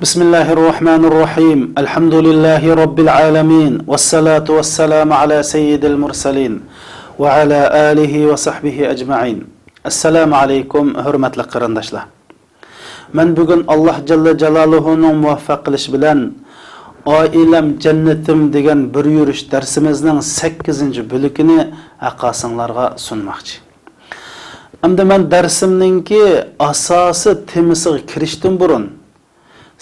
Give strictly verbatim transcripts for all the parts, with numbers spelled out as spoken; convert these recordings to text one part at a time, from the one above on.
بسم الله الرحمن الرحيم. الحمد لله رب العالمين. والصلاة والسلام على سيد المرسلين وعلى آله وصحبه أجمعين. السلام عليكم، ھۆرمەتلىك قېرىنداشلار. مەن بۈگۈن ئاللاھ جەللە جالالۇھۇنىڭ مۇۋەپپەق قىلىشى بىلەن ئائىلەم جەننىتىم دېگەن بىر يۈرۈش دەرسىمىزنىڭ سەككىزىنچى بۆلىكىنى ھەققاسىڭلارغا سۇنماقچى. ئەمدى مەن دەرسىمنىڭكى ئاساسىي تېمىسىغا كىرىشتىن بۇرۇن،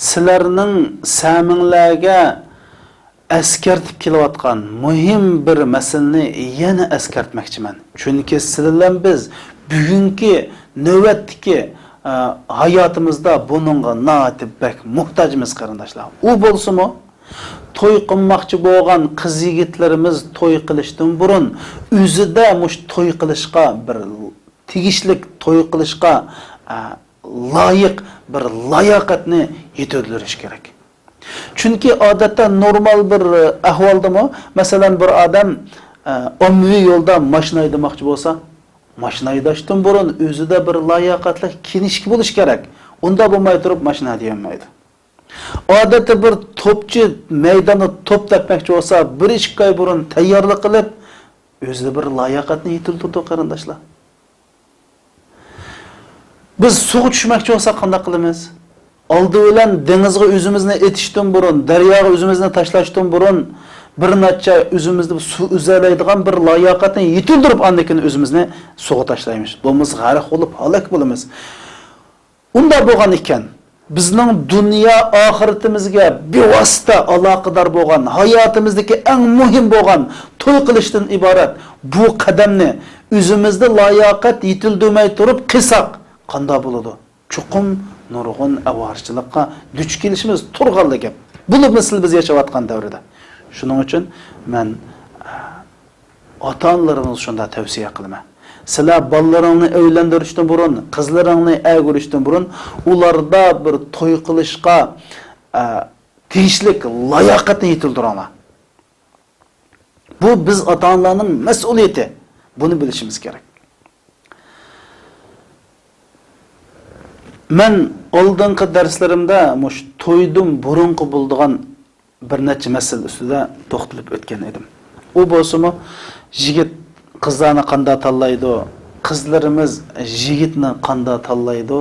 سىلەرنىڭ سەمىڭلەرگە ئەسكەرتىپ كېلىۋاتقان مۇھىم بىر مەسىلىنى يەنە ئەسكەرتمەكچىمەن. چۈنكى سىلەر بىلەن بىز بۈگۈنكى نۆۋەتتىكى، ئە، ھاياتىمىزدا بۇنىڭغا ناھايىتى بەك موھتاجمىز، قېرىنداشلار. ئۇ بولسىمۇ، توي قىلماقچى بولغان قىز-يىگىتلىرىمىز توي قىلىشتىن بۇرۇن ئۆزىدە مۇشۇ توي قىلىشقا بىر تېگىشلىك، توي قىلىشقا، ئە، لايىق بىر لاياقەتنى يېتىلدۈرۈش كېرەك. چۈنكى ئادەتتە نورمال بىر، ئە، ئەھۋالدىمۇ، مەسىلەن، بىر ئادەم، ئە، ئاممىۋى يولدا ماشىنا ھەيدىمەكچى بولسا، ماشىنا ھەيدەشتىن بۇرۇن ئۆزىدە بىر لاياقەتلىك كىنىشكا بولۇش كېرەك. ئۇنداق بولماي تۇرۇپ ماشىنا ھەيدىيەلمەيدۇ. ئادەتتە بىر توپچى مەيداندا توپ تەپمەكچى بولسا، بىر ئىككى ئاي بۇرۇن تەييارلىق قىلىپ، ئۆزىدە بىر لاياقەتنى يېتىلدۈرىدۇ، قېرىنداشلار. بىز سۇغا چۈشمەكچى بولساق قانداق قىلىمىز؟ ئالدى بىلەن دېڭىزغا ئۆزىمىزنى ئېتىشتىن بۇرۇن، دەرياغا ئۆزىمىزنى تاشلاشتىن بۇرۇن، بىر نەچچە ئۆزىمىزدە سۇ ئۈزەلەيدىغان بىر لاياقەتنى يېتىلدۈرۈپ، ئاندىن كېيىن ئۆزىمىزنى سۇغا تاشلايمىز. بولمىسا غەرق بولۇپ ھالاك بولىمىز. ئۇنداق بولغان ئىكەن، بىزنىڭ دۇنيا ئاخىرىتىمىزگە بىۋاسىتە ئالاقىدار بولغان، ھاياتىمىزدىكى ئەڭ مۇھىم بولغان توي قىلىشتىن ئىبارەت بۇ قەدەمنى ئۆزىمىزدە لاياقەت يېتىلدۈرمەي تۇرۇپ قىلساق قانداق بولىدۇ؟ چوقۇم نۇرغۇن ئاۋارىچىلىققا دۇچ كېلىشىمىز تۇرغانلا گەپ. بولۇپمۇ سىلەر بىز ياشاۋاتقان دەۋردە. شۇنىڭ ئۈچۈن مەن، ئاتا-ئانىلىرىمىزغا شۇنداق تەۋسىيە قىلىمەن. سىلەر بالىلىرىڭنى ئۆيلەندۈرۈشتىن بۇرۇن، قىزلىرىڭنى ئەگۈرۈشتىن بۇرۇن ئۇلاردا بىر توي قىلىشقا، ئە، تېگىشلىك لاياقەتنى يېتىلدۈرۈڭلار. بۇ بىز ئاتا-ئانىلارنىڭ مەسئۇلىيىتى. بۇنى بىلىشىمىز كېرەك. مەن ئالدىنقى دەرسلىرىمدە مۇشۇ تويدىن بۇرۇنقى بولىدىغان بىر نەچچە مەسىلە ئۈستىدە توختىلىپ ئۆتكەن ئىدىم. ئۇ بولسىمۇ، يىگىت قىزلارنى قانداق تاللايدۇ، قىزلىرىمىز يىگىتنى قانداق تاللايدۇ،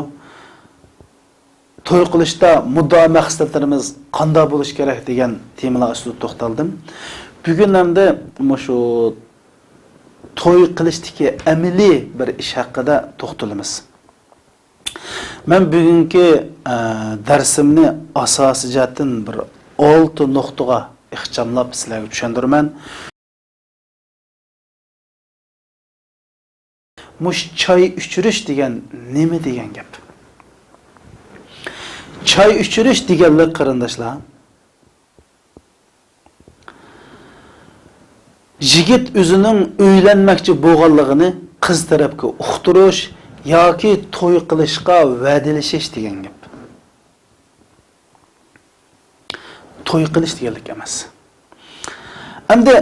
توي قىلىشتا مۇددىئا مەقسەتلىرىمىز قانداق بولۇشى كېرەك دېگەن تېمىلار ئۈستىدە توختالدىم. بۈگۈن ئەمدى مۇشۇ توي قىلىشتىكى ئەمەلىي بىر ئىش ھەققىدە توختىلىمىز. مەن بۈگۈنكى، ئە، دەرسىمنى ئاساسىي جەھەتتىن بىر ئالتە نۇقتىغا ئىخچاملاپ سىلەرگە چۈشەندۈرىمەن. مۇشۇ چاي ئىچۈرۈش دېگەن نېمە دېگەن گەپ؟ چاي ئىچۈرۈش دېگەنلىك، قېرىنداشلار، يىگىت ئۆزىنىڭ ئۆيلەنمەكچى بولغانلىقىنى قىز تەرەپكە ئۇقتۇرۇش ياكى توي قىلىشقا ۋەدىلىشىش دېگەن گەپ. توي قىلىش دېگەنلىك ئەمەس. ئەمدى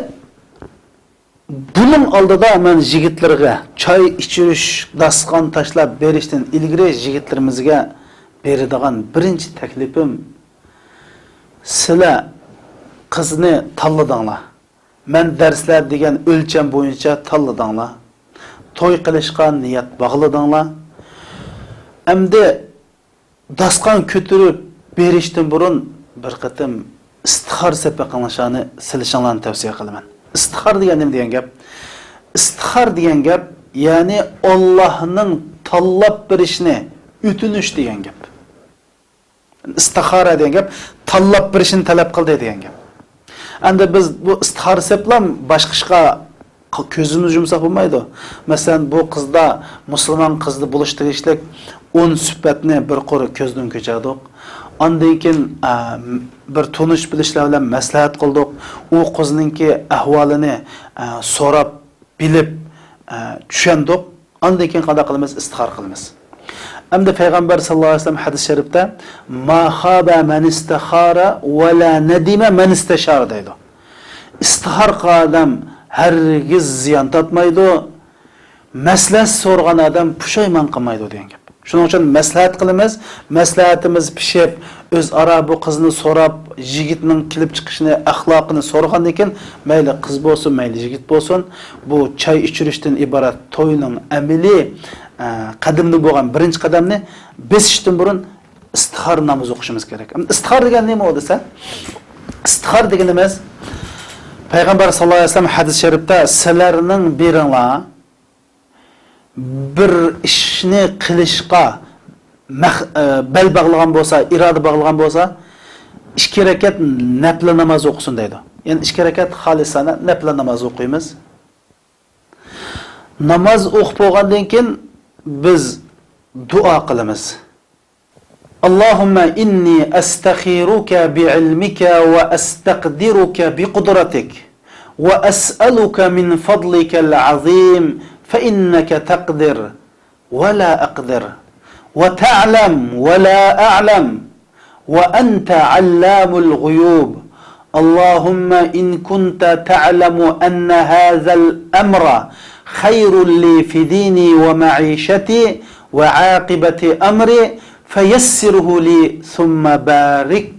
بۇنىڭ ئالدىدا مەن يىگىتلەرگە چاي ئىچۈرۈش، داستىخان تاشلاپ بېرىشتىن ئىلگىرى يىگىتلىرىمىزگە بېرىدىغان بىرىنچى تەكلىپىم، سىلەر قىزنى تاللىدىڭلار. مەن دەرسلەر دېگەن ئۆلچەم بويىچە تاللىدىڭلار. توي قىلىشقا نىيەت باغلىدىڭلار. ئەمدى داستىخان كۆتۈرۈپ بېرىشتىن بۇرۇن بىر قېتىم ئىستىخارە سېپىقىڭلارنى سېلىشىڭلارنى تەۋسىيە قىلىمەن. ئىستىخارە دېگەن نېمە دېگەن گەپ؟ ئىستىخارە دېگەن گەپ، يەنى ئاللاھنىڭ تاللاپ بېرىشنى ئۆتۈنۈش دېگەن گەپ. ئىستىخارە دېگەن گەپ، تاللاپ بېرىشنى تەلەپ قىلدى دېگەن گەپ. ئەمدى بىز بۇ ئىستىخارە سەپلام باشقا ئىشقا ق-، كۆزىمىزنى يۇمساق بولمايدۇ. مەسىلەن، بۇ قىزدا، مۇسۇلمان قىزدا بولۇش تېگىشلىك ئون سۈپەتنى بىر قۇر كۆزدىن كۆچۈردۇق. ئاندىن كېيىن، ئە، بىر تونۇش بىلىشلەر بىلەن مەسلىھەت قىلدۇق. ئۇ قىزنىڭكى ئەھۋالىنى، ئە، سوراپ، بىلىپ، ئە، چۈشەندۇق. ئاندىن كېيىن قانداق قىلىمىز؟ ئىستىخارە قىلىمىز. ئەمدى پەيغەمبەر ساللاللاھۇ ئەلەيھى ۋەسەللەم ھەدىس شەرىپتە، ما خابە مەن ئىستىخارە ۋە لا نەدىمە مەن ئىستەشارە دەيدۇ. ئىستىخارە قىلغان ئادەم ھەرگىز زىيان تارتمايدۇ، مەسلىھەت سورىغان ئادەم پۇشايمان قىلمايدۇ دېگەن گەپ. شۇنىڭ ئۈچۈن مەسلىھەت قىلىمىز. مەسلىھەتىمىز پىشىپ، ئۆزئارا بۇ قىزنى سوراپ، يىگىتنىڭ كېلىپ چىقىشىنى، ئەخلاقىنى سورىغاندىن كېيىن، مەيلى قىز بولسۇن، مەيلى يىگىت بولسۇن، بۇ چاي ئىچۈرۈشتىن ئىبارەت توينىڭ ئەمەلىي، ئە، قەدىمىدە بولغان بىرىنچى قەدەمنى بېسىشتىن بۇرۇن ئىستىخارە نامىزى ئوقۇشىمىز كېرەك. ئەمدى ئىستىخارە دېگەن نېمە ئۇ دېسە، ئىستىخارە دېگىنىمىز، پەيغەمبەر ساللاللاھۇ ئەلەيھى ۋەسەللەم ھەدىس شەرىپتە، سىلەرنىڭ بىرىڭلار بىر ئىشنى قىلىشقا مەخ-، ئە، بەل باغلىغان بولسا، ئىرادە باغلىغان بولسا، ئىككى رەكەت نەپلە ناماز ئوقۇسۇن دەيدۇ. يەنى ئىككى رەكەت خالىسانە نەپلە ناماز ئوقۇيمىز. ناماز ئوقۇپ بولغاندىن كېيىن بىز دۇئا قىلىمىز. اللهم إني أستخيرك بعلمك وأستقدرك بقدرتك، وأسألك من فضلك العظيم، فإنك تقدر ولا أقدر، وتعلم ولا أعلم، وأنت علام الغيوب. اللهم إن كنت تعلم أن هذا الأمر خير لي في ديني ومعيشتي وعاقبة أمري فيسره لي ثم بارك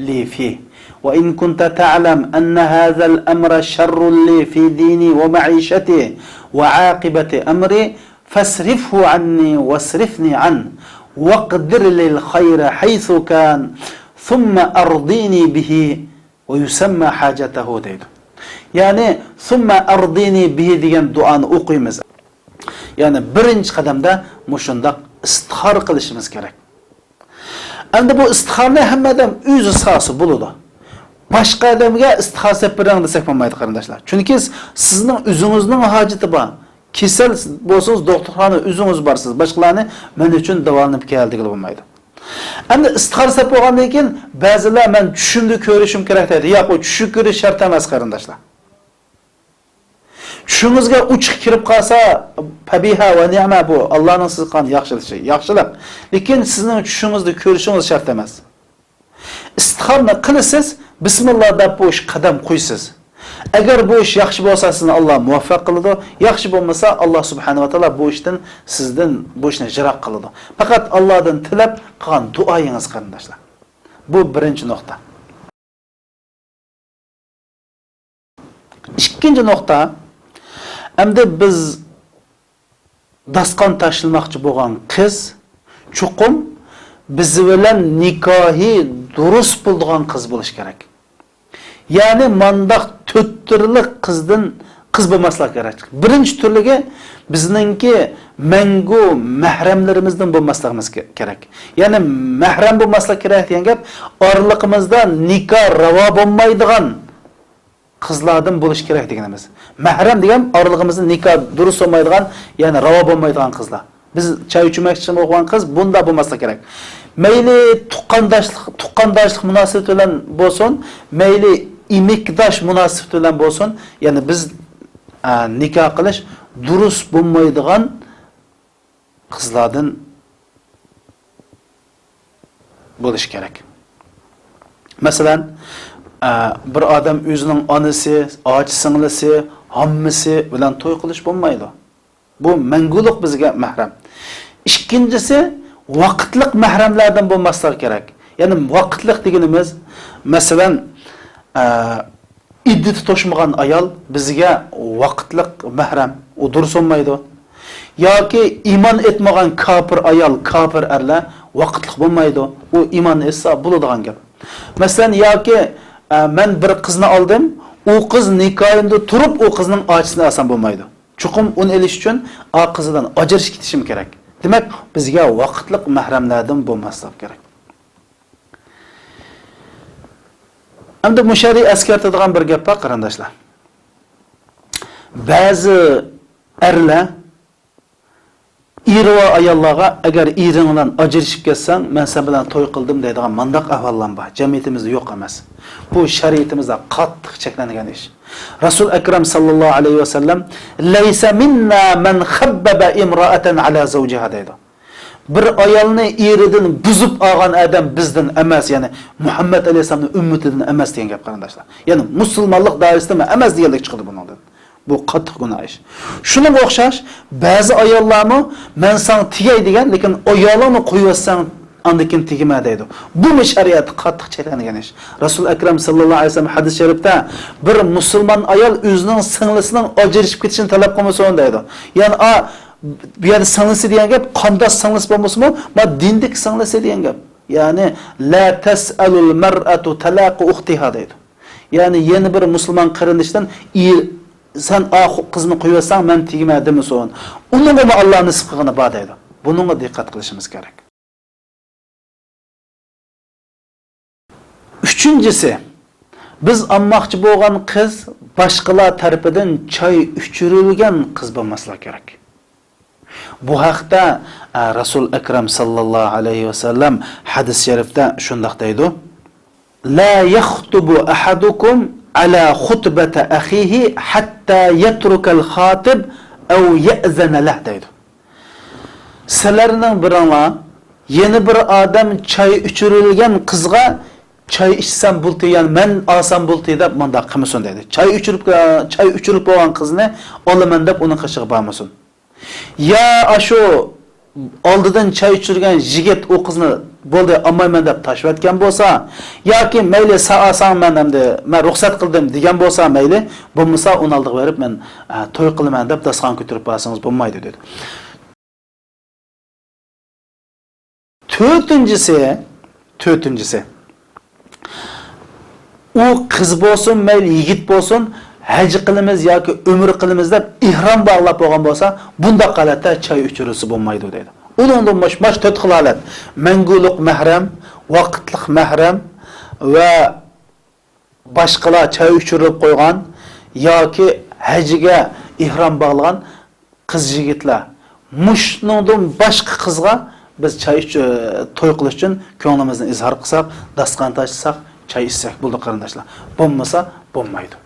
لي فيه. وإن كنت تعلم أن هذا الأمر شر لي في ديني ومعيشتي وعاقبة أمري فاصرفه عني واصرفني عنه، واقدر لي الخير حيث كان، ثم أرضني به ويسمى حاجته دەيدۇ. يەنى، ثم أرضني به دېگەن دۇئانى ئوقۇيمىز. يەنى بىرىنچى قەدەمدە مۇشۇنداق ئىستىخارە قىلىشىمىز كېرەك. ئەمدى بۇ ئىستىخارىنى ھەممە ئادەم ئۆزى سالسا بولىدۇ. باشقا ئادەمگە ئىستىخارە سېلىپ بېرىڭ دېسەك بولمايدۇ، قېرىنداشلار. چۈنكى سىزنىڭ ئۆزىڭىزنىڭ ھاجىتى بار. كېسەل بولسىڭىز، دوختۇرخانىغا ئۆزىڭىز بارسىز. باشقىلارنى مەن ئۈچۈن داۋالىنىپ كەل دېگىلى بولمايدۇ. ئەمدى ئىستىخارە سېلىپ بولغاندىن كېيىن بەزىلەر مەن چۈشۈمدە كۆرۈشۈم كېرەك دەيدۇ. ياق، ئۇ چۈشى كۆرۈش شەرت ئەمەس، قېرىنداشلار. چۈشىڭىزگە ئۇچۇق كىرىپ قالسا، پەبىھە ۋە نىئمە، بۇ ئاللانىڭ سىزگە قىلغان ياخشىلىشى، ياخشىلىق. لېكىن سىزنىڭ چۈشىڭىزدە كۆرۈشىڭىز شەرت ئەمەس. ئىستىخارىنى قىلىسىز، بىسمىللا دەپ بۇ ئىشقا قەدەم قويىسىز. ئەگەر بۇ ئىش ياخشى بولسا، سىزنى ئاللا مۇۋەپپەق قىلىدۇ. ياخشى بولمىسا، ئاللا سۇبھانەھۇ ۋە تائالا بۇ ئىشتىن، سىزدىن بۇ ئىشنى يىراق قىلىدۇ. پەقەت ئاللادىن تىلەپ قىلغان دۇئايىڭىز، قېرىنداشلار. بۇ بىرىنچى نۇقتا. ئىككىنچى نۇقتا، ئەمدى بىز داستىخان تاشلىماقچى بولغان قىز چوقۇم بىز بىلەن نىكاھى دۇرۇس بولىدىغان قىز بولۇشى كېرەك. يەنى مانداق تۆت تۈرلۈك قىزدىن قىز بولماسلىق كېرەك. بىرىنچى تۈرلۈكى بىزنىڭكى مەڭگۈ مەھرەملىرىمىزدىن بولماسلىقىمىز كېرەك. يەنى مەھرەم بولماسلىق كېرەك دېگەن گەپ ئارىلىقىمىزدا نىكاھ راۋا بولمايدىغان قىزلاردىن بولۇشى كېرەك دېگىنىمىز. مەھرەم دېگەن ئارىلىقىمىزدا نىكاھ دۇرۇس بولمايدىغان، يەنى راۋا بولمايدىغان قىزلار. بىز چاي ئىچمەكچى بولغان قىز بۇنداق بولماسلىق كېرەك. مەيلى تۇغقانداشلىق، تۇغقانداشلىق مۇناسىۋىتى بىلەن بولسۇن، مەيلى ئېمەكداش مۇناسىۋىتى بىلەن بولسۇن، يەنى بىز، ئە، نىكاھ قىلىش دۇرۇس بولمايدىغان قىزلاردىن بولۇشى كېرەك. مەسىلەن، ئە، بىر ئادەم ئۆزىنىڭ ئانىسى، ئاچا سىڭلىسى، ھاممىسى بىلەن توي قىلىش بولمايدۇ. بۇ مەڭگۈلۈك بىزگە مەھرەم. ئىككىنچىسى، ۋاقىتلىق مەھرەملەردىن بولماسلىقى كېرەك. يەنى ۋاقىتلىق دېگىنىمىز، مەسىلەن، ئە، ئىددىتى توشمىغان ئايال بىزگە ۋاقىتلىق مەھرەم، ئۇ دۇرۇس بولمايدۇ. ياكى ئىمان ئېيتمىغان كاپىر ئايال، كاپىر ئەرلەر ۋاقىتلىق بولمايدۇ. ئۇ ئىمان ئېيتسا بولىدىغان گەپ. مەسىلەن، ياكى، ئە، مەن بىر قىزنى ئالدىم، ئۇ قىز نىكاھىمدا تۇرۇپ، ئۇ قىزنىڭ ئاچىسىنى ئالسام بولمايدۇ. چوقۇم ئۇنى ئېلىش ئۈچۈن ئا قىزىدىن ئاجرىشىپ كېتىشىم كېرەك. دېمەك، بىزگە ۋاقىتلىق مەھرەملەردىن بولماسلىق كېرەك. ئەمدى مۇشۇ يەردە ئەسكەرتىدىغان بىر گەپ بار، قېرىنداشلار. بەزى ئەرلەر ئېرى بار ئاياللارغا، «ئەگەر ئېرىڭ بىلەن ئاجرىشىپ كەتسەڭ، مەن سەن بىلەن توي قىلدىم» دەيدىغان مانداق ئەھۋاللار بار. جەمئىيىتىمىزدە يوق ئەمەس. بۇ شەرىئىتىمىزدە قاتتىق چەكلەنگەن ئىش. رەسۇل ئەكرەم ساللاللاھۇ ئەلەيھى ۋەسەللەم، «لەيسە مىننا مەن خەببەبە ئىمرائەتەن ئەلا زەۋجىھا» دەيدۇ. بىر ئايالنى ئېرىدىن بۇزۇپ ئالغان ئادەم بىزدىن ئەمەس، يەنى مۇھەممەد ئەلەيھىسسالامنىڭ ئۈممىتىدىن ئەمەس دېگەن گەپ، قېرىنداشلار. يەنى مۇسۇلمانلىق دائىرىسىدىن ئەمەس دېگەنلىك چىقىدۇ بۇنىڭدىن. بۇ قاتتىق گۇناھ ئىش. شۇنىڭغا ئوخشاش، بەزى ئاياللارمۇ، «مەن ساڭا تېگەي» دېگەن، لېكىن ئايالىڭنى قويۇۋەتسەڭ، ئاندىن كېيىن تېگىمە دەيدۇ. بۇمۇ شەرىئەتتە قاتتىق چەكلەنگەن ئىش. رەسۇل ئەكرەم ساللاللاھۇ ئەلەيھى ۋەسەللەم ھەدىس شەرىپتە، «بىر مۇسۇلمان ئايال ئۆزىنىڭ سىڭلىسىنىڭ ئاجرىشىپ كېتىشىنى تەلەپ قىلمىسۇن» دەيدۇ. يەنى، ئا، بۇ يەردە سىڭلىسى دېگەن گەپ، قانداق سىڭلىسى بولمىسىمۇ، ما دىندىكى سىڭلىسى دېگەن گەپ. يەنى، «لا تەسئەلۇل مەرئەتۇ تەلاقۇ ئۇختىھا» دەيدۇ. يەنى يەنە بىر مۇسۇلمان قېرىندىشتىن، ئى، «سەن ئا قىزنى قويۇۋەتسەڭ، مەن تېگىمەن» دېمىسۇن. ئۇنىڭغىمۇ ئاللا نېسىپ قىلغىنى بار دەيدۇ. بۇنىڭغا دىققەت قىلىشىمىز كېرەك. ئۈچىنچىسى، بىز ئالماقچى بولغان قىز باشقىلار تەرىپىدىن چاي ئىچۈرۈلگەن قىز بولماسلىقى كېرەك. بۇ ھەقتە، ئە، رەسۇل ئەكرەم ساللاللاھۇ ئەلەيھى ۋەسەللەم ھەدىس شەرىپتە شۇنداق دەيدۇ: «لا يەختۇبۇ ئەھەدۇكۇم ئەلا خۇتبەتە ئەخىھى ھەتتا يەترۇكەل خاتىب ئەۋ يەئزەنە لەھ» دەيدۇ. سىلەرنىڭ بىرىڭلار يەنە بىر ئادەم چاي ئىچۈرۈلگەن قىزغا، «چاي ئىچسەم بولتى، يەنى مەن ئالسام بولتى» دەپ مۇنداق قىلمىسۇن دەيدۇ. چاي ئىچۈرۈپ، چاي ئىچۈرۈپ بولغان قىزنى ئالىمەن دەپ ئۇنىڭ قېشىغا بارمىسۇن. يا ئاشۇ ئالدىدىن چاي ئىچۈرگەن يىگىت ئۇ قىزنى «بولدى، ئالمايمەن» دەپ تاشلىۋەتكەن بولسا، ياكى «مەيلى، سەن ئالساڭ مەن ئەمدى، مەن رۇخسەت قىلدىم» دېگەن بولسا مەيلى، بولمىسا ئۇنىڭ ئالدىغا بېرىپ «مەن، ئە، توي قىلىمەن» دەپ داستىخان كۆتۈرۈپ بارسىڭىز بولمايدۇ دېدى. تۆتىنچىسى، تۆتىنچىسى، ئۇ قىز بولسۇن، مەيلى يىگىت بولسۇن، «ھەج قىلىمىز ياكى ئۆمرە قىلىمىز» دەپ ئېھرام باغلاپ بولغان بولسا، بۇنداق ھالەتتە چاي ئىچۈرۈلسە بولمايدۇ دەيدۇ. ئۇنىڭدىن مۇش-، ماش تۆت خىل ھالەت: مەڭگۈلۈك مەھرەم، ۋاقىتلىق مەھرەم ۋە باشقىلار چاي ئىچۈرۈپ قويغان ياكى ھەجگە ئېھرام باغلىغان قىز-يىگىتلەر، مۇشۇنىڭدىن باشقا قىزغا بىز چاي ئىچ-، توي قىلىش ئۈچۈن كۆڭلىمىزنى ئىزھار قىلساق، داستىخان تاشلىساق، چاي ئىچسەك بولىدۇ، قېرىنداشلار. بولمىسا، بولمايدۇ.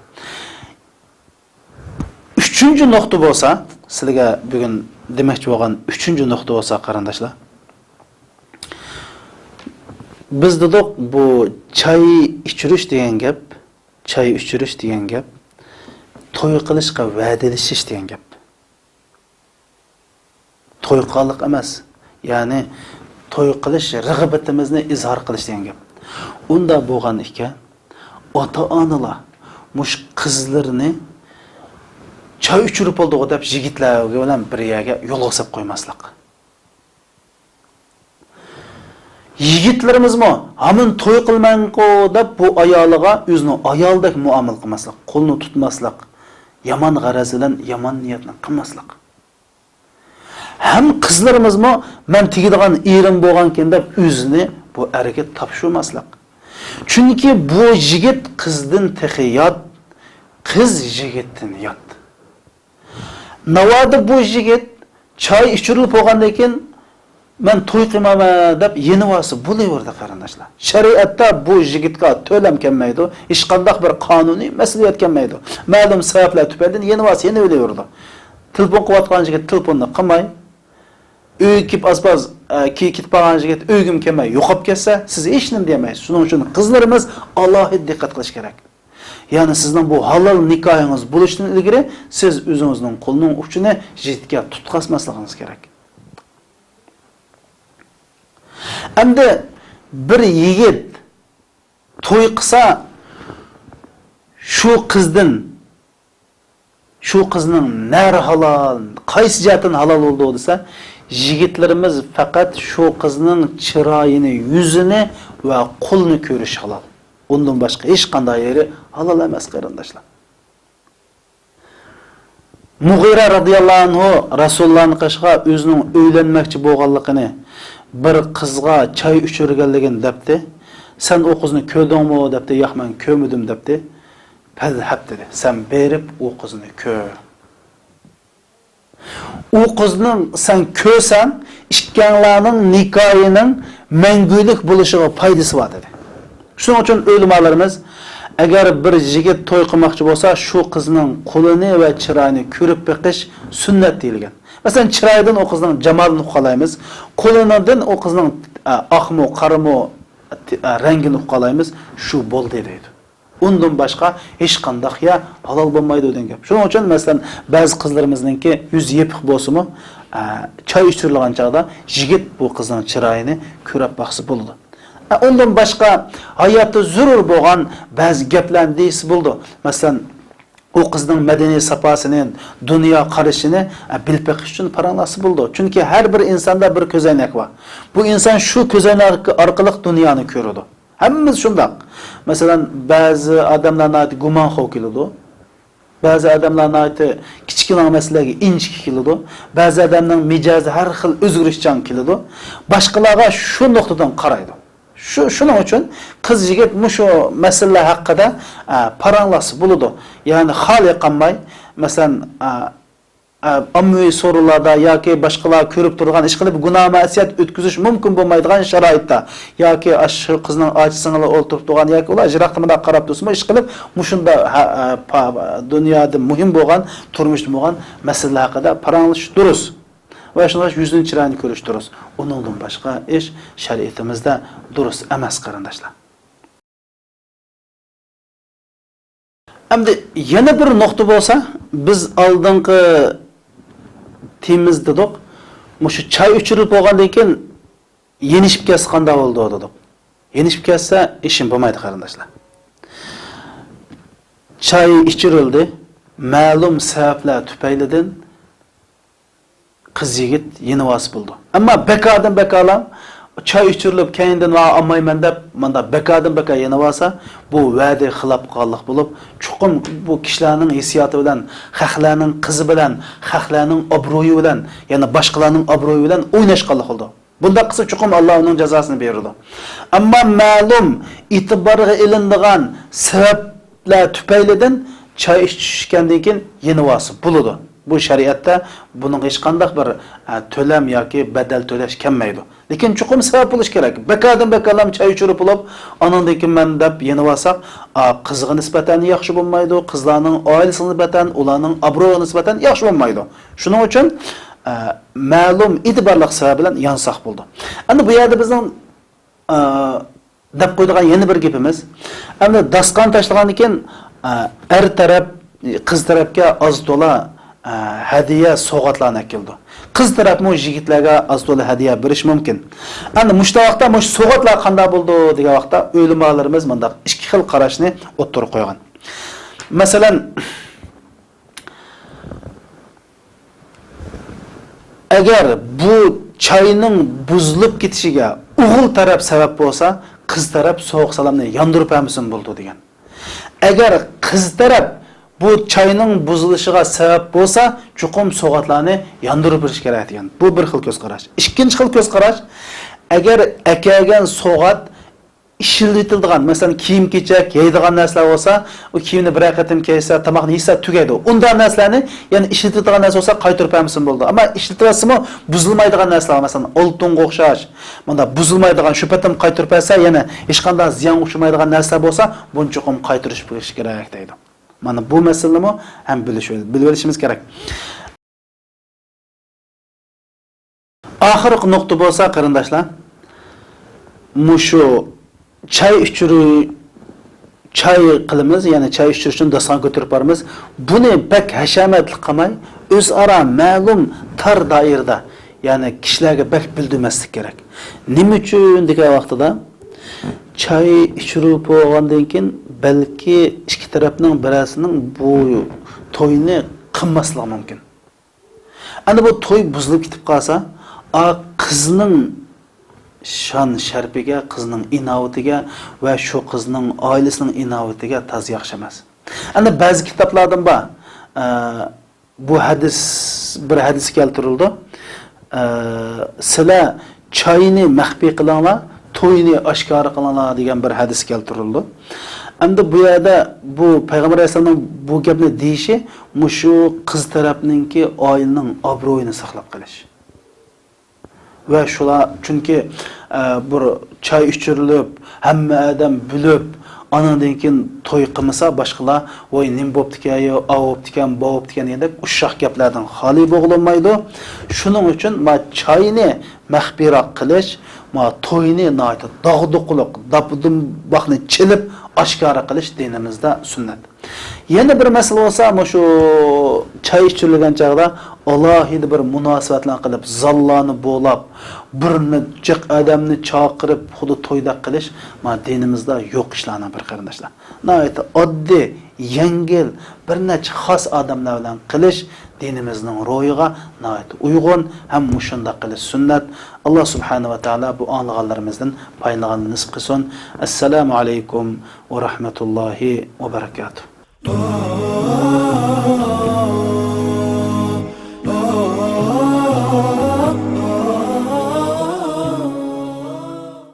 ئۈچىنچى نۇقتا بولسا، سىلەرگە بۈگۈن دېمەكچى بولغان ئۈچىنچى نۇقتا بولسا، قېرىنداشلار، بىز دېدۇق، بۇ چاي ئىچۈرۈش دېگەن گەپ، چاي ئىچۈرۈش دېگەن گەپ، توي قىلىشقا ۋەدىلىشىش دېگەن گەپ. توي قىلغانلىق ئەمەس، يەنى توي قىلىش رىغبىتىمىزنى ئىزھار قىلىش دېگەن گەپ. ئۇنداق بولغان ئىكەن، ئاتا-ئانىلار مۇشۇ قىزلىرىنى چاي ئىچۈرۈپ بولدىغۇ دەپ يىگىتلەر بىلەن بىر يەرگە يولغا سەپ قويماسلىق. يىگىتلىرىمىزمۇ ھامان توي قىلماڭقۇ دەپ بۇ ئايالىغا ئۆزىنىڭ ئايالىدەك مۇئامىلە قىلماسلىق، قولىنى تۇتماسلىق، يامان غەرەز بىلەن يامان نىيەتنى قىلماسلىق. ھەم قىزلىرىمىزمۇ مەن تېگىدىغان ئېرىم بولغانكەن دەپ ئۆزىنى بۇ ئەرگە تاپشۇرماسلىق. چۈنكى بۇ يىگىت قىزدىن تېخى يات، قىز يىگىتتىن يات. ناۋادا بۇ يىگىت چاي ئىچۈرۈلۈپ بولغاندىن كېيىن، «مەن توي قىلمايمەن» دەپ يېنىۋالسا بولۇۋېرىدۇ، قېرىنداشلار. شەرىئەتتە بۇ يىگىتكە تۆلەم كەلمەيدۇ، ھېچقانداق بىر قانۇنىي مەسئۇلىيەت كەلمەيدۇ. مەلۇم سەۋەبلەر تۈپەيلىدىن يېنىۋالسا يېنىۋېلىۋېرىدۇ. تېلېفون قىلىۋاتقان يىگىت تېلېفوننى قىلماي، ئۆيگە كېلىپ ئاز-پاز، ئە، كېيىن كېتىپ قالغان يىگىت ئۆيگىمۇ كەلمەي يوقاپ كەتسە، سىز ھېچنېمە دېيەلمەيسىز. شۇنىڭ ئۈچۈن قىزلىرىمىز ئالاھىدە دىققەت قىلىش كېرەك. يەنى سىزنىڭ بۇ ھالال نىكاھىڭىز بولۇشتىن ئىلگىرى سىز ئۆزىڭىزنىڭ قولىنىڭ ئۇچىنى يىگىتكە تۇتقازماسلىقىڭىز كېرەك. ئەمدى بىر يىگىت توي قىلسا، شۇ قىزدىن، شۇ قىزنىڭ نەرى ھالال، قايسى جەھەتتىن ھالال بولىدۇ دېسە، يىگىتلىرىمىز پەقەت شۇ قىزنىڭ چىرايىنى، يۈزىنى ۋە قولىنى كۆرۈش ھالال. ئۇندىن باشقا ھېچقانداق يېرى ھالال ئەمەس، قېرىنداشلار. مۇغىرە رەزىياللاھۇ ئەنھۇ رەسۇلۇللاھنىڭ قېشىغا ئۆزىنىڭ ئۆيلەنمەكچى بولغانلىقىنى، بىر قىزغا چاي ئىچۈرگەنلىكىنى دەپتۇ. «سەن ئۇ قىزنى كۆردۈڭمۇ؟» دەپتۇ. «ياق، مەن كۆرمىدىم» دەپتۇ. «پەزھەب» دېدى. «سەن بېرىپ ئۇ قىزنى كۆر. ئۇ قىزنىڭ سەن كۆرسەڭ، ئىككىڭلارنىڭ نىكاھىنىڭ مەڭگۈلۈك بولۇشىغا پايدىسى بار» دېدى. شۇنىڭ ئۈچۈن ئۆلىمالىرىمىز، ئەگەر بىر يىگىت توي قىلماقچى بولسا، شۇ قىزنىڭ قولىنى ۋە چىرايىنى كۆرۈپ بېقىش سۈننەت دېيىلگەن. مەسىلەن، چىرايىدىن ئۇ قىزنىڭ جامالىنى ئۇقالايمىز، قولىنىڭدىن ئۇ قىزنىڭ، ئە، ئاقمۇ، قارىمۇ، ئە، رەڭگىنى ئۇقالايمىز، شۇ بولدى دەيدۇ. ئۇندىن باشقا ھېچقانداق يەر ھالال بولمايدۇ دېگەن گەپ. شۇنىڭ ئۈچۈن، مەسىلەن، بەزى قىزلىرىمىزنىڭكى يۈزى يېپىق بولسىمۇ، ئە، چاي ئىچۈرۈلگەن چاغدا يىگىت بۇ قىزنىڭ چىرايىنى كۆرۈپ باقسا بولىدۇ. ئە، ئۇندىن باشقا ھاياتتا زۆرۈر بولغان بەزى گەپلەرنى دېيىشسە بولىدۇ. مەسىلەن، ئۇ قىزنىڭ مەدەنىي ساپاسىنى، دۇنيا قارىشىنى، ئە، بىلىپ بېقىش ئۈچۈن پاراڭلاشسا بولىدۇ. چۈنكى ھەر بىر ئىنساندا بىر كۆزەينەك بار. بۇ ئىنسان شۇ كۆزەينەك ئارقىلىق دۇنيانى كۆرىدۇ. ھەممىمىز شۇنداق. مەسىلەن، بەزى ئادەملەر ناھايىتى گۇمانخور كېلىدۇ. بەزى ئادەملەر ناھايىتى كىچىككىنە مەسىلىلەرگە ئىنچىكە كېلىدۇ. بەزى ئادەمنىڭ مىجەزى ھەر خىل ئۆزگىرىشچان كېلىدۇ. باشقىلارغا شۇ نۇقتىدىن قارايدۇ. شۇ، شۇنىڭ ئۈچۈن قىز يىگىت مۇشۇ مەسىلىلەر ھەققىدە، ئە، پاراڭلاشسا بولىدۇ. يەنى خالىي قالماي، مەسىلەن، ئە، ئە، ئاممىۋى سورۇنلاردا ياكى باشقىلار كۆرۈپ تۇرىدىغان، ئىشقىلىپ گۇناھ مەسىيەت ئۆتكۈزۈش مۇمكىن بولمايدىغان شارائىتتا ياكى ئاشۇ قىزنىڭ ئاچا سىڭىلى ئولتۇرۇپ تۇرغان ياكى ئۇلار يىراقتا مۇنداق قاراپ تۇرسىمۇ، ئىشقىلىپ مۇشۇنداق ھە-، ئە، پا-، دۇنيادا مۇھىم بولغان، تۇرمۇشتا بولغان مەسىلىلەر ھەققىدە پاراڭلىشىش دۇرۇس. ۋە شۇنداق يۈزىنى چىرايىنى كۆرۈش دۇرۇس. ئۇنىڭدىن باشقا ئىش شەرىئىتىمىزدە دۇرۇس ئەمەس، قېرىنداشلار. ئەمدى يەنە بىر نۇقتا بولسا، بىز ئالدىنقى تېمىمىزدا دېدۇق، مۇشۇ چاي ئىچۈرۈلۈپ بولغاندىن كېيىن يېنىشىپ كەتسە قانداق بولىدۇ دېدۇق. يېنىشىپ كەتسە ئىشىم بولمايدۇ، قېرىنداشلار. چاي ئىچۈرۈلدى، مەلۇم سەۋەبلەر تۈپەيلىدىن قىز يىگىت يېنىۋالسا بولىدۇ. ئەمما بىكاردىن بىكارلام چاي ئىچۈرۈلۈپ، كەينىدىن ۋا ئالمايمەن دەپ، مانداق بىكاردىن بىكار يېنىۋالسا، بۇ ۋەدىگە خىلاپ قىلغانلىق بولۇپ، چوقۇم بۇ كىشىلەرنىڭ ھېسسىياتى بىلەن، خەقلەرنىڭ قىزى بىلەن، خەقلەرنىڭ ئابرۇيى بىلەن، يەنى باشقىلارنىڭ ئابرۇيى بىلەن ئويناشقانلىق قىلىدۇ. بۇنداق قىلسا چوقۇم ئاللا ئۇنىڭ جازاسىنى بېرىدۇ. ئەمما مەلۇم ئېتىبارغا ئېلىنىدىغان سەۋەبلەر تۈپەيلىدىن چاي ئىچىشكەندىن كېيىن يېنىۋالسا بولىدۇ. بۇ شەرىئەتتە بۇنىڭغا ھېچقانداق بىر، ئە، تۆلەم ياكى بەدەل تۆلەش كەلمەيدۇ. لېكىن چوقۇم سەۋەب بولۇش كېرەك. بىكاردىن بىكارلام چاي ئىچۈرۈپ بولۇپ، ئانىڭدىن كېيىن مەن دەپ يېنىۋالساق، ئا، قىزغا نىسبەتەن ياخشى بولمايدۇ، قىزلارنىڭ ئائىلىسىگە نىسبەتەن، ئۇلارنىڭ ئابرۇيىغا نىسبەتەن ياخشى بولمايدۇ. شۇنىڭ ئۈچۈن، ئە، مەلۇم ئېتىبارلىق سەۋەب بىلەن يانساق بولىدۇ. ئەمدى بۇ يەردە بىزنىڭ، ئە، دەپ قويىدىغان يەنە بىر گېپىمىز، ئەمدى داستىخان تاشلىغاندىن كېيىن، ئە، ئەر تەرەپ قىز تەرەپكە ئاز تولا، ئە، ھەدىيە، سوۋغاتلارنى ئەكېلىدۇ. قىز تەرەپمۇ يىگىتلەرگە ئاز تولا ھەدىيە بېرىشى مۇمكىن. ئەمدى مۇشۇنداق ۋاقىتتا مۇشۇ سوۋغاتلار قانداق بولىدۇ دېگەن ۋاقىتتا ئۆلىمالىرىمىز مۇنداق ئىككى خىل قاراشنى ئوتتۇرىغا قويغان. مەسىلەن، ئەگەر بۇ چاينىڭ بۇزۇلۇپ كېتىشىگە ئوغۇل تەرەپ سەۋەب بولسا، قىز تەرەپ سوغۇق سالامنى ياندۇرۇپ بەرمىسىمۇ بولىدۇ دېگەن. ئەگەر قىز تەرەپ بۇ چاينىڭ بۇزۇلۇشىغا سەۋەب بولسا، چوقۇم سوغاتلارنى ياندۇرۇپ بېرىش كېرەك دېگەن. بۇ بىر خىل كۆز قاراش. ئىككىنچى خىل كۆز قاراش، ئەگەر ئەكەلگەن سوغات ئىشلىتىلىدىغان، مەسىلەن، كىيىم-كېچەك، يەيدىغان نەرسىلەر بولسا، ئۇ كىيىمنى بىرەر قېتىم كىيسە، تاماقنى يېسە تۈگەيدۇ. ئۇنداق نەرسىلەرنى، يەنى ئىشلىتىدىغان نەرسە بولسا، قايتۇرۇپ بەرمىسىمۇ بولىدۇ. ئەمما ئىشلىتىۋەتسىمۇ، بۇزۇلمايدىغان نەرسىلەر، مەسىلەن، ئالتۇنغا ئوخشاش، مۇنداق بۇزۇلمايدىغان، شۇ پېتىم قايتۇرۇپ بەرسە، يەنە ھېچقانداق زىيانغا ئۇچرىمايدىغان نەرسىلەر بولسا، بۇنى چوقۇم قايتۇرۇپ بېرىش كېرەك دەيدۇ. مانا بۇ مەسىلىنىمۇ ھەم بىلىش، بىلىۋېلىشىمىز كېرەك. ئاخىرقى نۇقتا بولسا، قېرىنداشلار، مۇشۇ چاي ئىچۈرۈ-، چاي قىلىمىز، يەنى چاي ئىچۈرۈش ئۈچۈن داستىخان كۆتۈرۈپ بارىمىز. بۇنى بەك ھەشەمەتلىك قىلماي، ئۆزئارا مەلۇم تار دائىرىدە، يەنى كىشىلەرگە بەك بىلدۈرمەسلىك كېرەك. نېمە ئۈچۈن دېگەن ۋاقتىدا، چاي ئىچۈرۈپ بولغاندىن كېيىن، بەلكى ئىككى تەرەپنىڭ بىرەرسىنىڭ بۇ توينى قىلماسلىقى مۇمكىن. ئەنە بۇ توي بۇزۇلۇپ كېتىپ قالسا، ئا، قىزنىڭ شان-شەرىپىگە، قىزنىڭ ئىناۋىتىگە ۋە شۇ قىزنىڭ ئائىلىسىنىڭ ئىناۋىتىگە تازا ياخشى ئەمەس. ئەنە بەزى كىتابلاردىن بار، ئە، بۇ ھەدىس، بىر ھەدىس كەلتۈرۈلىدۇ. ئە، سىلەر چاينى مەخپىي قىلىڭلار، توينى ئاشكارا قىلىڭلار دېگەن بىر ھەدىس كەلتۈرۈلىدۇ. ئەمدى بۇ يەردە بۇ پەيغەمبەر ئەلەيھىسسالامنىڭ بۇ گەپنى دېيىشى مۇشۇ قىز تەرەپنىڭكى ئائىلىنىڭ ئابرۇيىنى ساقلاپ قېلىش. ۋە شۇلار، چۈنكى، ئە، بىر چاي ئىچۈرۈلۈپ، ھەممە ئادەم بىلىپ، ئانىڭدىن كېيىن توي قىلمىسا، باشقىلار، ۋاي، نېمە بوپتىكەن، يا، ئاۋۇ بوپتىكەن، باۋۇ بوپتىكەن دېگەندەك ئۇششاق گەپلەردىن خالىي بولغىلىمايدۇ. شۇنىڭ ئۈچۈن ما چاينى مەخپىيراق قىلىش، ما توينى ناھايىتى داغدۇغىلىق، داپدۇمباقنى چېلىپ ئاشكارا قىلىش دىنىمىزدا سۈننەت. يەنە بىر مەسىلە بولسا، مۇشۇ چاي ئىچۈرۈلگەن چاغدا ئالاھىدە بىر مۇناسىۋەتلەرنى قىلىپ، زاللارنى بولاپ، بىرنى جىق ئادەمنى چاقىرىپ، خۇددى تويدەك قىلىش، ما دىنىمىزدا يوق ئىشلارنىڭ بىرى، قېرىنداشلار. ناھايىتى ئاددىي، يەڭگىل، بىر نەچچە خاس ئادەملەر بىلەن قىلىش دىنىمىزنىڭ روھىغا ناھايىتى ئۇيغۇن ھەم مۇشۇنداق قىلىش سۈننەت. ئاللا سۇبھانەھۇ ۋە تائالا بۇ ئاڭلىغانلىرىمىزدىن پايدىلانغاننى نېسىپ قىلسۇن. ئەسسالامۇ ئەلەيكۇم ۋە رەھمەتۇللاھى ۋە بەرەكاتۇھ.